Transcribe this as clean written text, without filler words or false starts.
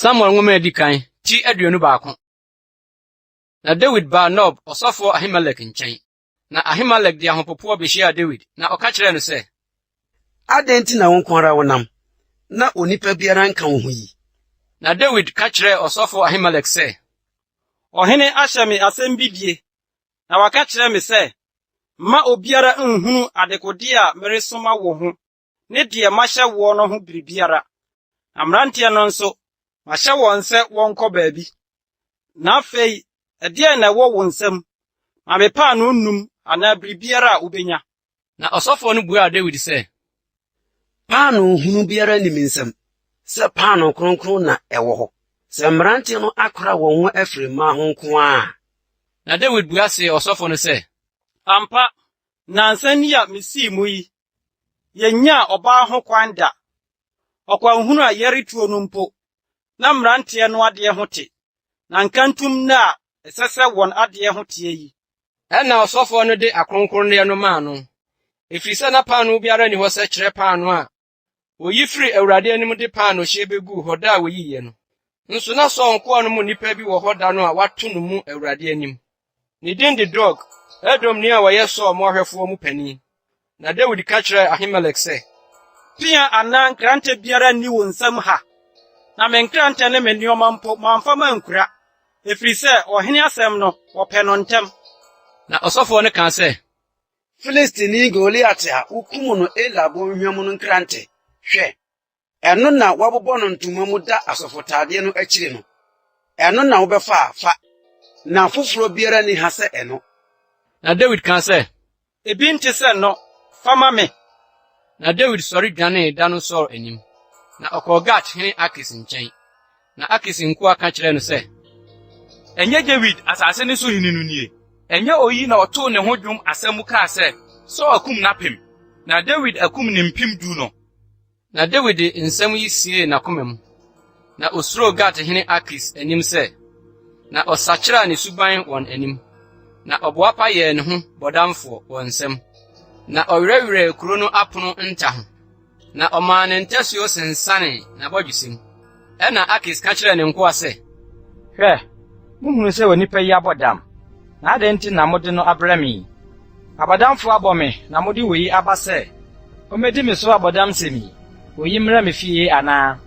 Samuel nwoma a edi kan, ti 21. Na Dawid baa Nob ɔsɔfoɔ Ahimelek nkyɛn. Na Ahimelek de ahopopoɔ behyiaa Dawid, na ɔka kyerɛɛ no sɛ, Adɛn nti na wo nko ara wonam, na onipa biara nka wo ho yi? Na Dawid ka kyerɛɛ ɔsɔfoɔ Ahimelek sɛ, Ɔhene ahyɛ me asɛm bi die, na waka kyerɛ me sɛ, 'Mma obiara nnhunu adekodeɛ a meresoma wo ho ne deɛ mahyɛ woɔ no ho biribiara. Na mmeranteɛ no nso, mahyɛ wɔn sɛ wɔnkɔ baabi. Na afei, ɛdeɛn na ɛwɔ wo nsam? Ma me paanoo nnum anaa biribiara a wobɛnya. Na ɔsɔfoɔ no buaa Dawid sɛ, Paanoo hunu biara nni me nsam, sɛ paanoo kronkron na ɛwɔ hɔ, sɛ mmeranteɛ no akora wɔn ho afiri mmaa ho nko ara a. Na Dawid bua see ɔsɔfo no sɛ, Ampa, nnansa ni a misii mu yi, yennyaa ɔbaa ho kwan da. Ɔkwanhunu a yɛretuo no mpo, na mmeranteɛ no adeɛ ho te, na nkantom nnɛ a ɛsɛ sɛ wɔn adeɛ ho teɛ yi. Ɛnna ɔsɔfoɔ no de akronkronneɛ no maa no, ɛfiri sɛ na paanoo biara nni hɔ sɛ kyerɛ paanoo a wɔyi firi Awurade anim de paanoohyeɛ bɛguu hɔ da a wɔyiiɛ no. Nso na Saul nkoa no mu nnipa bi wɔ hɔ da no a wɔato no mu Awurade anim. Ne din de Doeg, Edomni a ɔyɛ Saul mmoahwɛfoɔ mu panin. Na Dawid ka kyerɛɛ Ahimelek sɛ, Pea anaa nkrantɛ biara nni wo nsam ha, na me nkrantɛ ne me nneɛma mpo mamfa mankura, ɛfiri sɛ ɔhene asɛm no, wɔpɛ no ntɛm. Na ɔsɔfoɔ no kaa sɛ, Filistini Goliat a wokum no Ela bɔnhwa mu no nkrantɛ, hwɛ, ɛno na wɔabobɔ no ntoma mu da asɔfotadeɛ no akyiri no. Ɛno na wobɛfa a, fa, na foforɔ biara nni ha sɛ ɛno. Na Dawid kaa sɛ, Ebi nte sɛ no, fa ma me. Na Dawid sɔre dwanee da no Saul anim, na ɔkɔɔ Gat hene Akis nkyɛn. Na Akis nkoa ka kyerɛɛ no sɛ, Ɛnyɛ Dawid, asase no so hene no nie? Ɛnyɛ oyi na ɔtoo ne ho dwom asa mu kaa sɛ, 'Saul akum n'apem, na Dawid akum ne mpem du' no? Na Dawid de nsɛm yi siee n'akoma mu, na osuroo Gat hene Akis anim sɛ, na ɔsakyeraa ne suban wɔn anim, na ɔboapa yɛɛ ne ho bɔdamfoɔ wɔn nsam, na ɔwerɛwerɛɛ kuro no apono nta ho, na ɔmaa ne ntasuo sensanee n'abɔdwesɛ mu. Ɛnna Akis ka kyerɛɛ ne nkoa sɛ, Hwɛ, muhunu sɛ onipa yi abɔ dam, na adɛn nti na mode no abrɛ me yi? Abɔdamfo abɔ me na mode oyi aba sɛ ommedi me so abɔdamsɛm yi? Oyi mmra me fie anaa?